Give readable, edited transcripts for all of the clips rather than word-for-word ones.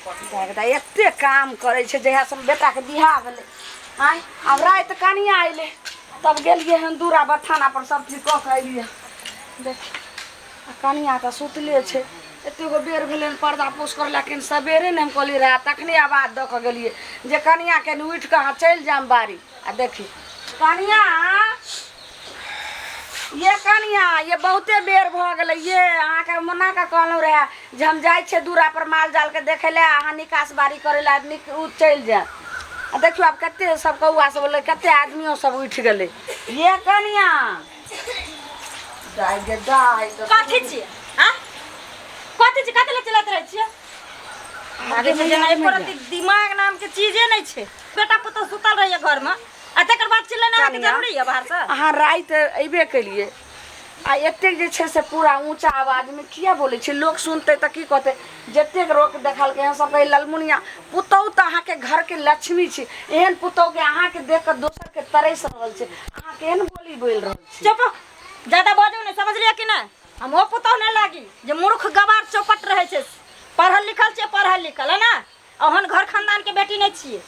दाइ एते काम करै छै जहियासँ हम बेटाके बियाह भेलै। आँय, आब राति कनिया अयलै तब गेलियै हन दूरा बथाना पर सब चीज कऽ कऽ अयलियै। देख, आ कनिया तऽ सुतले छै। एते गो बेर भेलै हन पर्दा पोस कर, लेकिन सवेरे ने हम कहलियै रहए, तखने आवाज दऽ कऽ गेलियै जे कनिया कनि उठि कऽ अहाँ चलि जायब बाड़ी। आ देखी कनिया, ये कनिया, ये बहुते बेर भऽ गेलै। ये अहाँके मना कऽ कहलहुँ रहए जे हम जाइ छियै दूरा पर माल जालके देखै लए, अहाँ निकास बाड़ी करै लए नीक ओ चलि जायब। आ देखियौ आब कते सब कौआ सब एलै, कते आदमियो सब उठि गेलै। ये कनिया, दाइ गे दाइ, तऽ कथी छियै? आँ, कथी छियै? कथी लए चिल्लाइत रहै छियै? लागै छै जेना एको रत्ती दिमाग नामके चीजे नहि छै। बेटा पुतहु सुतल रहैया घरमे आ तकर बाद चिल्लेनाइ अहाँके कनिया, जरूरी यऽ बाहरसँ? अहाँ राति अयबे केलियै आ एतेक जे छै से पूरा ऊँचा आवाजमे किया बोलै छियै? लोक सुनतै तऽ की कहतै? जतेक रोक देखलकै हन सब कहै ललमुनिया पुतहु तऽ अहाँके घरके लक्ष्मी छी। एहन पुतहुके अहाँके देख कऽ दोसरके तरसि रहल छै, अहाँ केहन बोली बोलि रहल छी? चुप, ज्यादा बाजू नहि, समझलियै कि नहि? हम ओ पुतहु नहि लागी जे मूर्ख गवार चौपट रहै छै। पढ़ल लिखल छियै, पढ़ल लिखल है ने, ओहन घर खानदान के बेटी नहि छियै।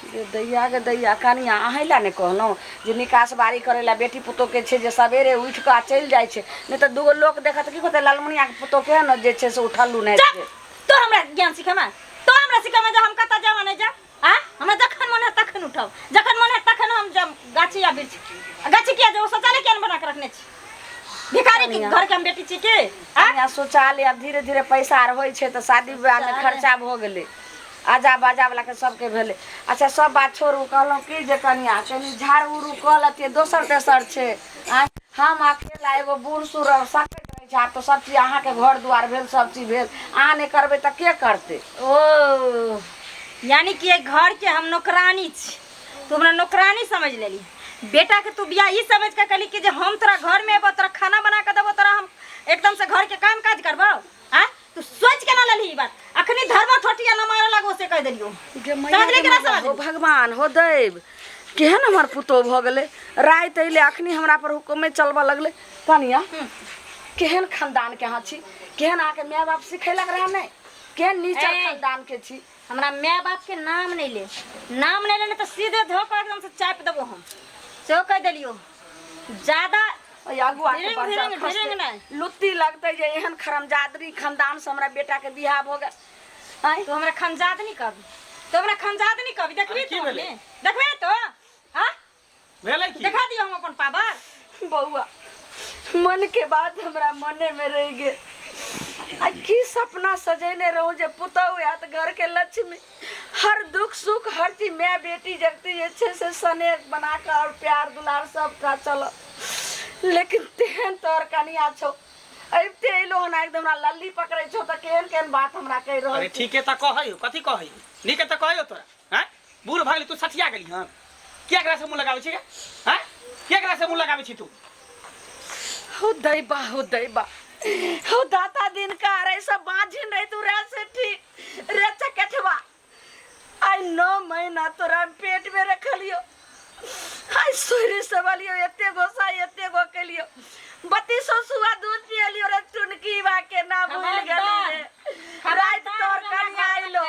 गे दैया, गे दैया, कनिया, अहीं लए ने कहलहुँ जे निकास बारी करै लए बेटी पुतोहके छै जे सबेरे उठि कऽ आ चलि जाइ छै, नहि तऽ दूगो लोक देखत की कहतै, ललमुनियाके पुतोह केहन जे छै से उठल्लू नहि चुप छै। तो हमरा ज्ञान सिखेमे? तो हमरा सिखेमे जे हम कतऽ जाब आ नहि जाब? आ हमरा जखन मन हैत तखन उठब, जखन मन हैत तखन हम जाब गाछी या वृक्ष। आ गाछी किया जाब? शौचालय किया नहि बना कऽ रखने छी? भिखारी के घर के हम बेटी छी की? आ कनिया, शौचालय आब धीरे धीरे पैसा आर होइ छै तऽ शादी विवाहमे खर्चा भऽ गेलै, आजा बाजा वाला के सबके भेलै। अच्छा, सब बात छोड़ू, कहलहुँ की जे कनिया कनि झाड़ू उड़ू कऽ लेतियै, दोसर तेसर छै। आँय, हम अकेला एगो बूढ़ सूढ़ सकैत रहै छै? आब तऽ सब चीज अहाँके घर दुआर भेल, सब चीज भेल, अहाँ नहि करबै तऽ के करतै? ओ यानी कि एहि घर के हम नौकरानी छी, तू हमरा नौकरानी समझ लेली। बेटा के तू बियाह ई समझ के कली कि जे हम तोरा घर में एबो, तोरा खाना बना के देबो, तोरा हम एकदम से घर के काम काज करबो। आ तू सोच के ना लेली ई बात। अखनी धर्म ठोटिया न मारे लगो से कह देलियो। गे मैया, समझली गे कि ना मैया, हो समझली? भगवान, हो दैव, केहन हमर पुतोह भऽ गेलै। राति अयलै, अखनी हमरा पर हुकुमे चलबऽ लगलै। कनिया, केहन खानदान के अहाँ छी? केहन अहाँके माय बाप सिखेलक रहए नहि? केहन नीचा ए। खानदान के छी? हमरा माय बाप के नाम नहीं ले, नाम नहीं लेने तो सीधे धोकर एकदम से चाप देबो हम, सेहो कह देलियो। ज्यादा ओहि अगुआ के ढिरिंग, बच्चा ढिरिंग, खसतै। ढिरिंग नहि। लुत्ती लगतै जे एहन खरमजादरी खानदान से हमरा बेटा के बियाह भऽ गेल। आँय, तू हमरा खमजादनी कहबी? तू हमरा खमजादनी कहबी? देखबी अरे की तू भेलै? अपने देखबे तो? हाँ, भेलै की? देखा दियो हम अपन पावर। बौआ, मन के बात हमरा मने में रह गेल। आ की सपना सजेने रहूं जे पुतहु आयत घर के लक्ष्मी, हर दुख सुख हर चीज माय बेटी जगती जे छै से स्नेह बना कऽ और प्यार दुलार सबटा चलत, लेकिन तेहन तोहर कनिया छौ, अबिते अयलो हन एकदम हमरा लल्ली पकड़ै छौ तऽ केहन केहन बात हमरा कहि रहल अरे छी। ठीके तऽ कहै, कथी कहै? नीके तऽ कहै तोरा। हैं, बूढ़ भऽ गेली तू, सठिया गेली हन, किया एकरा से मुँह लगाबै छी गे? हैं, किया एकरा से मुँह लगाबै छी तू? हो दैबा, हो दैबा, हो दाता दिन का रे, सब बाझिन रही तू रे से ठीक रे चकेठवा। आई 9 महीना तोरा हम पेट में रखलियो, आई सोहरी सबलियो, एते गोसा एते गो केलियो, बत्तीसो सुआ दूध पियलियो रे चुनकी बा के ना भूल गेली रे। राति तोर कनिया आइलो,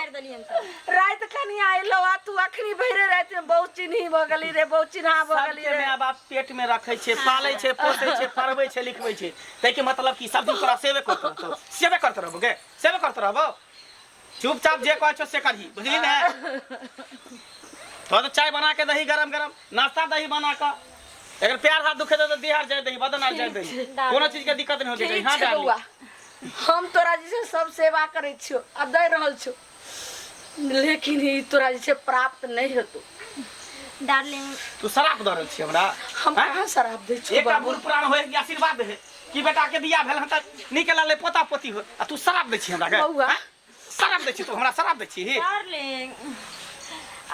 राति कनिया आइलो आ तू अखनी भरे राति में बहुत चिन्ही भऽ गेली रे, बहुत चिन्हा भऽ गेली सबके रे। माय बाप पेट में रखै छै, पालै छै, पोसै छै, पढ़बै छै, लिखबै छै, ताहिके मतलब कि सब दिन तोरा सेवे करत रहतौ? सेवे करत रहबो गे? सेवे करत रहबो? चुपचाप जे कहै छौ से करही, बुझली ने? तो तऽ चाय बना के दही, गरम गरम नाश्ता दही बना कऽ। अगर प्यार हाथ दुखे तऽ बिहार जाय दही, बदन आर जाय दही, कोनो चीज के दिक्कत नहीं होके ठीक हां छै डार्लिंग। बौआ, हम तोरा जे छै सब सेवा करै छियौ आ दै रहल छियौ, लेकिन ई तोरा जे छै प्राप्त नहि हेतौ। डार्लिंग, तू शराब दऽ रहल छी हमरा? हम हैं? कहाँ शराब दै छियौ एकटा बाबू? बूढ़ पुरान होय कि आशीर्वाद है कि बेटा के बियाह भेल हन तऽ नीक लागलै पोता पोती हो, आ तू शराब दै छी हमरा के? बौआ। हैं? शराब दै छी तू हमरा? शराब दै छी? डार्लिंग,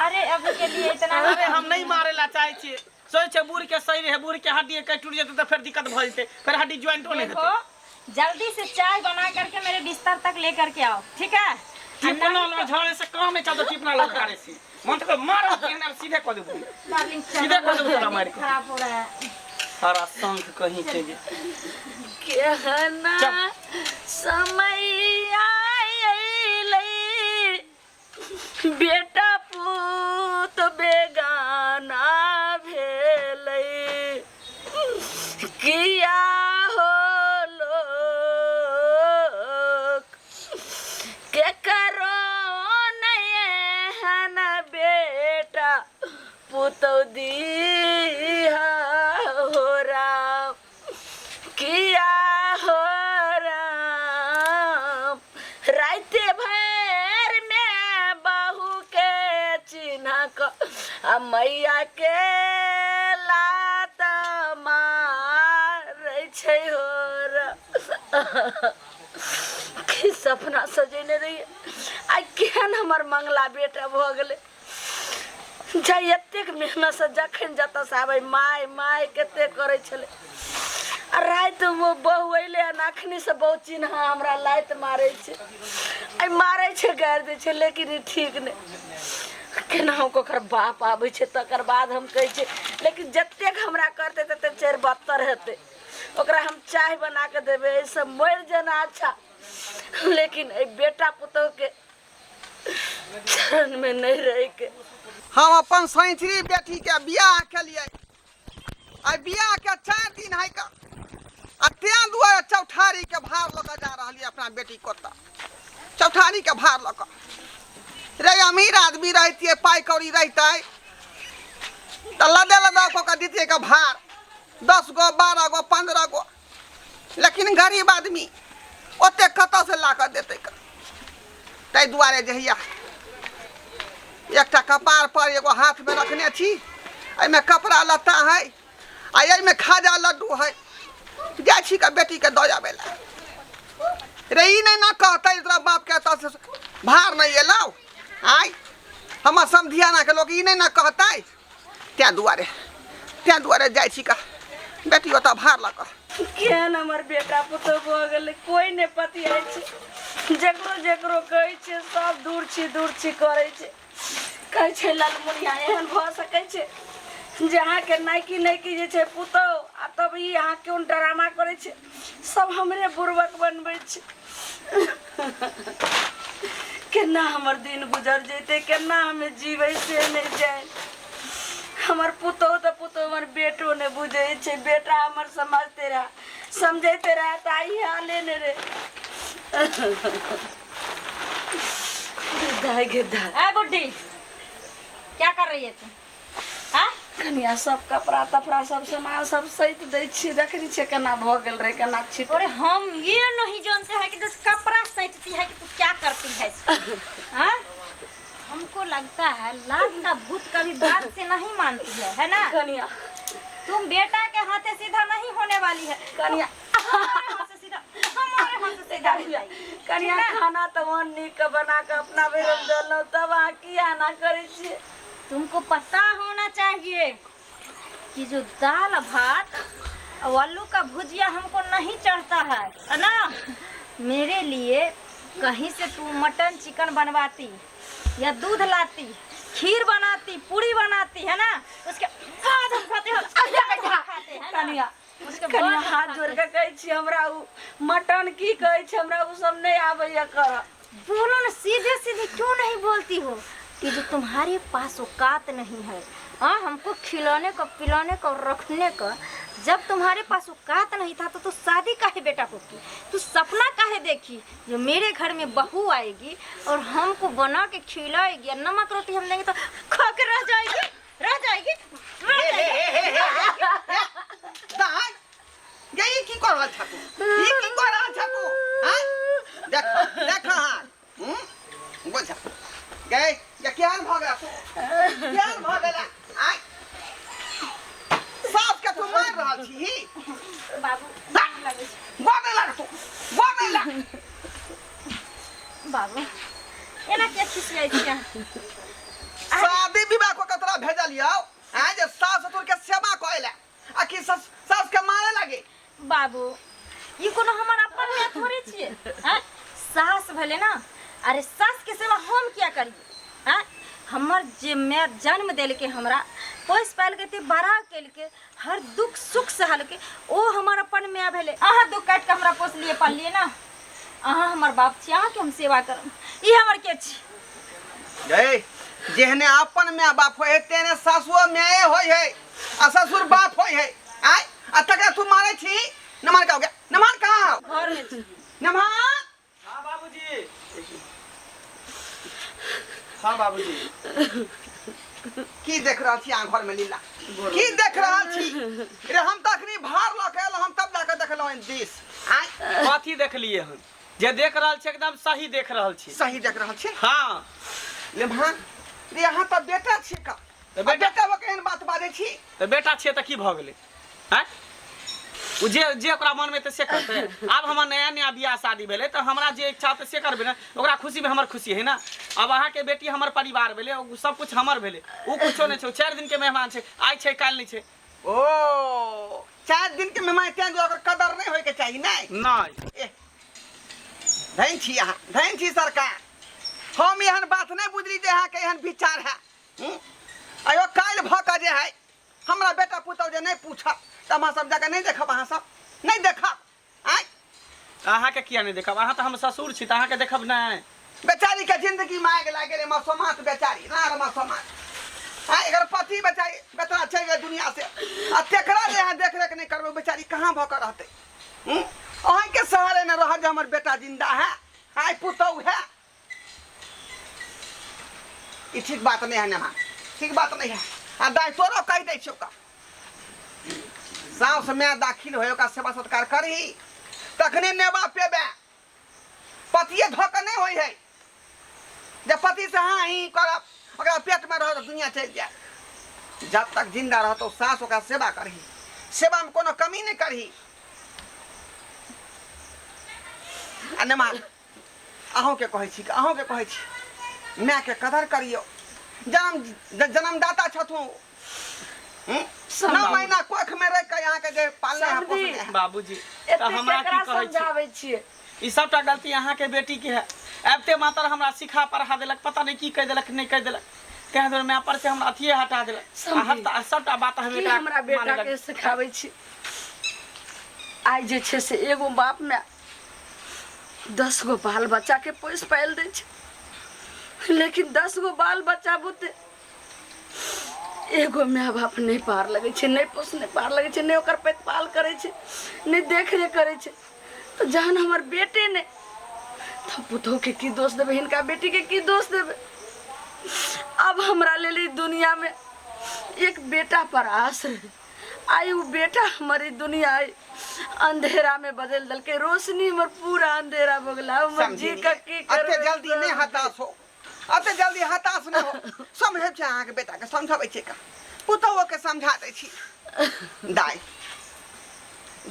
अरे अभी के लिए इतना। अरे हम नहीं मारे ला चाहे छियै, सोचै छै बूढ़ के शरीर है, बूढ़ के हड्डी के टूट जेतै तऽ फेर दिक्कत भऽ जेतै, फेर हड्डी ज्वाइंटो नहि देखो हेतै। जल्दी से चाय बना करके मेरे बिस्तर तक लेकर के आओ, ठीक है? टिपना लऽ झड़े से काम नहि चलतौ, टिपना लऽ झाड़े से मन तऽ मारो केहन सीधे कऽ देबू। डार्लिंग, सीधे कऽ देबू तोरा मारि कऽ। खराब हो रहा है। सारा शंख कहीं के गे। केहन चल। समय आयलै बेटा पूत बेगाना भेलै किया हो लोक केकरो नहि एहन बेटा पुतौ दीहा हो राम किया हो राम राते भर में बहू के चिन्ह क आ मैया के लात मारै छै हो राम। की सपना सजेने रहियै आ केहन हमर मंगला बेटा भऽ गेलै जा एतेक मेहनतसँ जखन जतऽसँ आबै माय माय कते करै छलै आ रातिमे बहु अयलै हन अखनीसँ बहु चिन्ह हमरा लात मारै छै आइ मारै छै गारि दै छै लेकिन ई ठीक नहि केनाहु कऽ ओकर बाप आबै छै तकर बाद हम कहै छियै लेकिन जतेक हमरा करतै ततेक चारि बत्तर हेतै ओकरा हम चाय बना कऽ देबै एहिसँ मरि जेना अच्छा लेकिन एहि बेटा पुतोहके चरणमे नहि रहिके हम अपन सैंचरी बेटीके बियाह केलियै आइ बियाहके 4 दिन है का आ तें दुआरे चौठारीके भार लऽ कऽ जा रहलियै अपना बेटी ओतऽ चौठारीके भार लऽ कऽ रे अमीर आदमी रहितियै पाइ कौड़ी रहितै तऽ लदे लदा कऽ कऽ दितियै के भार 10 गो 12 गो 15 गो लेकिन गरीब आदमी ओते कतऽसँ ला कऽ देतै ताहि दुआरे जे हैया एकटा कपार पर एगो हाथमे रखने छी एहिमे कपड़ा लत्ता है आ एहिमे खाजा लड्डू है जाइ छी के बेटीके दऽ आबै लए रे ई नहि ने कहतै तोरा बापके एतऽ से भार नहि एलौ आँय हमर समधियानाके लोक ई नहि ने कहतै तें दुआरे जाइ छी का बेटी ओतऽ भार लऽ कऽ। केहन हमर बेटा पुतोह भऽ गेलै कोइ नहि पतियाइ छै जकरो जकरो कहै छियै सब दूर छी दूर छी करै छै कहै छै ललमुनिया एहन भऽ सकै छै जे अहाँके नाइकी नाइकी जे छै पुतोह आ तब ई अहाँ कोन ड्रामा करै छै सब हमरे बुड़बक बनबै छै केना हमर दिन गुजर जेतै केना हमे जीबै से नहि जानि हमर पुतोह तऽ पुतोह हमर बेटो नहि बुझै छै बेटा हमर समझते रहे समझैते रहे तऽ आइ हाले नहि रे दाय गे दाय। ए बुड्ढी, क्या कर रही है तू? हाँ? कनिया सब कपड़ा तपड़ा सब सामान सब सैत दै छियै देखै छियै केना भऽ गेल रहै केना छिट। अरे हम ये नहीं जानते हैं कि जैसे कपड़ा सैतती है कि तू क्या करती है। हाँ? हमको लगता है लात का भूत कभी बात से नहीं मानती है, है ना? कनिया तुम बेटा के हाथे सीधा नहीं होने वाली है। कनिया हमारे हाथ से सीधा, हमारे हाथ से सीधा हो कनिया जाएगी। कनिया खाना तऽ ओहन नीक के बना कऽ अपना भरि देलहुँ तब अहाँ किया एना करै छियै? तुमको पता होना चाहिए कि जो दाल भात और आलू का भुजिया हमको नहीं चढ़ता है, है ना? मेरे लिए कहीं से तू मटन चिकन बनवाती या दूध लाती, खीर बनाती, पूरी बनाती, है ना? उसके बाद हम खाते हैं, खाते हैं ना? कनिया उसके कनिया बाद हम हाथ खाते जोड़ के कहै छी हमरा उ मटन की कहै छै हमरा उ सब नहि आबैया करऽ। बोलो ना सीधे सीधे, क्यों नहीं बोलती हो कि जो तुम्हारे पास औकात नहीं है हाँ हमको खिलाने का, पिलाने का और रखने का? जब तुम्हारे पास औकात नहीं था तो तू शादी काहे बेटा को की? तू सपना काहे देखी जो मेरे घर में बहू आएगी और हमको बना के खिलाएगी और नमक रोटी हम देंगे तो खा के रह जाएगी, रह जाएगी, रह जाएगी। दाय गे ई की कर रहल छ तू? ई की कर रहल छ तू? हाँ देख देख हाँ बुझ गे ये केहन भऽ गेला तू? केहन भऽ गेला? आय सास के तू मार रहल छी? बाबू। गोर नहि लाग तू, गोर नहि लाग। बाबू, एना किया खिसियाइ छी अहाँ? शादी विवाह कऽ के तोरा भेजलियौ आय जे सास ससुर के सेवा करे ला आ कि सास सास के मारे लागे? बाबू, ई कोनो हमर अपन माय थोड़े छियै। हैं? सास भेलै ना। अरे सास के सेवा हम किया करियै? हैं? हमर जे माय जन्म देलकै, हमरा पोसि पालि के एते बड़ा केलकै, हर दुख सुख सहलकै, ओ हमर अपन माय भेलै। अहाँ दुख काटि कऽ हमरा पोसलियै पाललियै ना। अहाँ हमर बाप छी, अहाँके हम सेवा करब। ई हमर के छी? जय जेहने अपन my बाप होय है तेहने सासुओ my होय है आ ससुर बाप होय है। आय आ तकरा तू मारै छी? नमहर का हो गया? नमहर कहाँ हो? घर में छी। नमहर। हाँ बाबूजी, हाँ बाबूजी। की देख रहल छी अहाँ घर में लीला? की देख रहल छी रे? हम तऽ अखनी भार लऽ के एलहुँ, हम तब जाके देखलहुँ दिस। आय कथी देखलिए हन? जे देख रहल छी एकदम सही देख रहल छी। सही देख रहल छी? हाँ। लेम्हा रे, अहाँ तऽ बेटा छी का? तऽ बेटा बेटा केहन बात बाजै छी? तऽ बेटा छियै तऽ की भऽ गेलै? आँय, ओ जे जे ओकरा मनमे हेतै से करतै। आब हमर नया नया बियाह शादी भेलै तऽ हमरा जे इच्छा होतै से करबै ने। ओकरा खुशीमे हमर खुशी है ने। आब अहाँके बेटी हमर परिवार भेलै, ओ सब कुछ हमर भेलै। ओ कुछो नहि छै, ओ 4 दिन के मेहमान छै, आइ छै काल्हि नहि छै। ओ 4 दिन के मेहमान, तें दुआरे ओकर कदर नहि होइके चाही? नहि नहि। एह, धन छी अहाँ, धन छी सरकार। हम एहन बात नहि बुझली जे अहाँके एहन विचार है। अयो काल्हि भऽ कऽ जे है हमरा बेटा पुतहु जे नहि पूछब तऽ अहाँ सब जाकऽ नहि देखब? अहाँ सब नहि देखब? आँय, अहाँके किया नहि देखब? अहाँ तऽ हम ससुर छी तऽ अहाँके देखब नहि? बेचारी के जिंदगी में आगि लागि गेलै। मसोमात बेचारी, नार मसोमात। आँय, एकर पति बेचारी बेचारा चलि गेल दुनिया से आ तेकरा जे अहाँ देख रेख नहि करबै, बेचारी कहाँ भऽ कऽ रहतै? अहाँके सहारे ने रहत जे हमर बेटा जिंदा है, आइ पुतहु है। ई ठीक बात नहीं है नेहा, ठीक बात नहीं है। आ दाइ तोरो कहि दै छियौ का, साउस माय दाखिल होय, ओकरा सेवा सत्कार करही तखने नेवा पेबे। पतिये धऽ कऽ नहि होइ है जे पति से हाँ ही करब, ओकरा पेट में रह दुनिया चलि जाय। जब तक जिंदा रहतो सास ओकरा सेवा करही, सेवा में कोनो कमी नहीं करही। आ नेमा, अहूँके कहै छी, अहूँके कहै छी, मायके कदर करियौ। जन्म जन्मदाता छथु। 9 महीना कोख में रहि कऽ अहाँके जे पालने है, समझी? पोसने है। बाबूजी, तऽ एते हमरा की केकरा कहै छी? समझाबै छियै? ई सबटा गलती अहाँके बेटी के है। आबिते मातर हमरा सिखा पढ़ा देलक, पता नहि की कहि देलक नहि कहि देलक, तें दुआरे माय पर से हमरा अथिये हटा देलक। आ समझी? सबटा बात हम की एकरा हमरा बेटा माने के सिखाबै छी? आइ जे छै से एगो बाप में 10 गो बाल बच्चा के पोसि पालि दै छै, लेकिन 10 गो बाल बच्चा बुते एगो माय बाप नहि पार लगै छै, नहि पोसने पार लगै छै, नहि ओकर प्रतिपाल करै छै, नहि देखरेख करै छै। तऽ जहन हमर बेटे नहि तऽ पुतोहके की दोष देबै? हिनका बेटीके की दोष देबै? आब हमरा लेल ई दुनियामे एक बेटा पर आस रहे, आइ ओ बेटा हमर ई दुनिया अंधेरा में बदल देलकै। रोशनी हमर पूरा अंधेरा भऽ गेलै। आब हमर जी के की एते करबै? जल्दी नहि हताश हो, एते जल्दी हताश नहि हो। समझै छै अहाँके बेटाके समझबै छै का, पुतहुओके समझा दै छी। दाइ,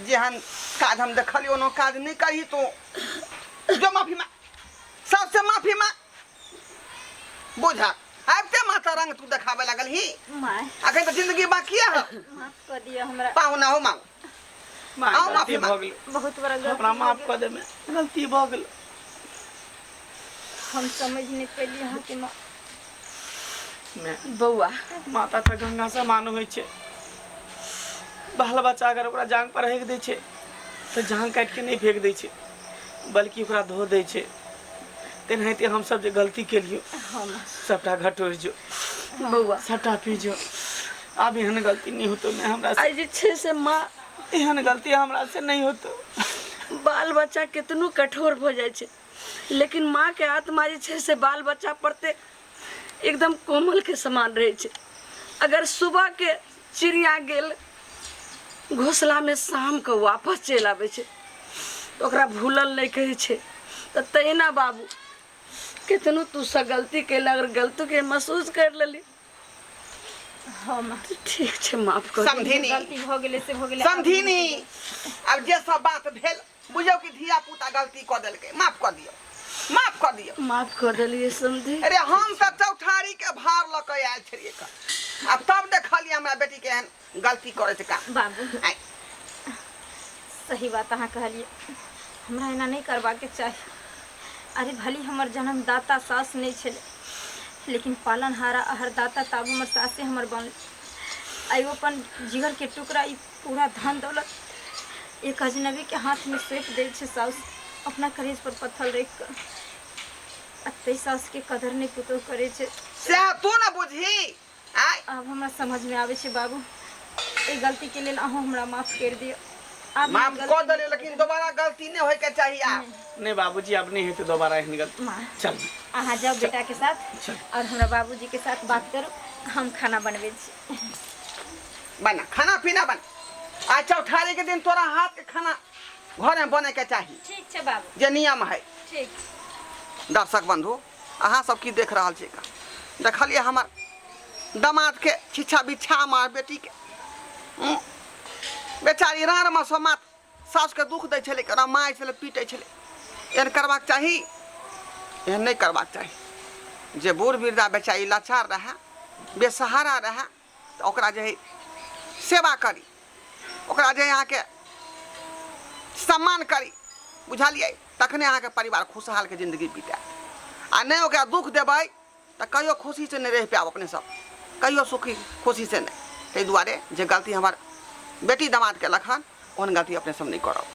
जेहन काज हम देखलियौ ओना काज नहि करही तू। जो माफी मांग, सबसे माफी मांग। बुझा आबिते माता रंग तू देखाबे लागल ही। माय, अखन तऽ जिंदगी बाकी है। माफ कऽ दिअ हमरा। पाहुना हो, मांग। माय, आउ गलती माफी भऽ मांग। गेल बहुत बड़ा गलती हमरा भऽ माफ गेल। कऽ दे, माय, गलती भऽ गेल। हम समझ नहि पेली अहाँके माँ। माय, बौआ, माता तऽ गंगा समान होइ छै। बाल बच्चा अगर ओकरा जांग पर हेक दै छै तऽ जांग काटि के नहि फेंक दै छै, बल्कि ओकरा धो दै छै। तेनाहिते हमसब जे गलती केलियौ हाँ माँ। सबटा घटोरि जो, बौआ, सबटा पी जो। आब एहन गलती नहि होतो माय हमरा से। आइ जे छै से माँ, एहन गलती हमरा से नहि होतो। बाल बच्चा केतनो कठोर भऽ जाइ छै, लेकिन माँ के आत्मा जे छै से बाल बच्चा प्रति एकदम कोमल के समान रहै छै। अगर सुबह के चिड़िया गेल घोसला में, शाम के वापस चलि आबै छै, तऽ ओकरा भूलल नहि कहै छै। तऽ तहिना बाबू, केतनो तू सब गलती केलक, अगर गलती के महसूस कर लेली हाँ माँ। तऽ ठीक छै, माफ कर। समधिनी, गलती भऽ गेलै से भऽ गेलै। समधिनी, आब जे सब बात भेल बुझियौ कि धिया पुता गलती कऽ देलकै। माफ कऽ दियौ, माफ कऽ दियौ। माफ कऽ देलियै समधी। अरे हम तऽ चौठारी के भार लऽ कऽ आयल छलियै का, आ तब देखलियै हमरा बेटी के एहन गलती करैत का। बाबू, आँय। सही बात अहाँ कहलियै, हमरा एना नहि करबाके चाही। अरे भली हमर जन्मदाता सास नहि छलै, लेकिन पालनहारा अहरदाता तऽ आब हमर सासे हमर बनल। आइ ओ अपन जिगरके टुकड़ा, ई पूरा धन दौलत एक अजनबीके हाथमे सौंपि दै छै साउस, अपना करेज पर पत्थर राखि कऽ। अते सास के कदर नहि पुतोह करै छै। सएह तू ने बुझही आय। आब हमरा समझमे आबै छै बाबू, एहि गलतीके लेल अहूँ हमरा माफ करि दियौ। आब हम माफ गलती कऽ देलियै, लेकिन दोबारा गलती नहि होइके चाही आब। नहि बाबूजी, आब नहि हेतै दोबारा एहन गलती। माँ, चल अहाँ जाउ बेटाके साथ चल। और हमरा बाबूजीके साथ बात करू, हम खाना बनबै छी। बना खाना पीना बना। आइ चौठारी के दिन तोरा हाथ के खाना घर में बने के चाही। ठीक छै बाबू, जे नियम है। ठीक। दर्शक बंधु, अहाँ सब की देख रहल छी? देखलिए हमर दमाद के छिछा बिछा हमार बेटी के। बेचारी राड़ में सब मात सास के दुख दै छलै, ओकरा माय छलै पीटै छलै। एहन करबाक चाही? एहन नहि करबाक चाही। जे बूढ़ वृद्धा बेचारी लाचार रहए, बेसहारा रहए, तऽ ओकरा जे है सेवा करी, ओकरा जे अहाँके सम्मान करी, बुझलियै? तखने अहाँके परिवार खुशहालके जिन्दगी बितायत। आ नहि ओकरा दुख देबै तऽ कहियो खुशीसँ नहि रहि पायब अपने सब, कहियो सुखी खुशीसँ नहि। ताहि दुआरे जे गलती हमर बेटी दमाद केलक हन, ओहन गलती अपने सब नहि करब।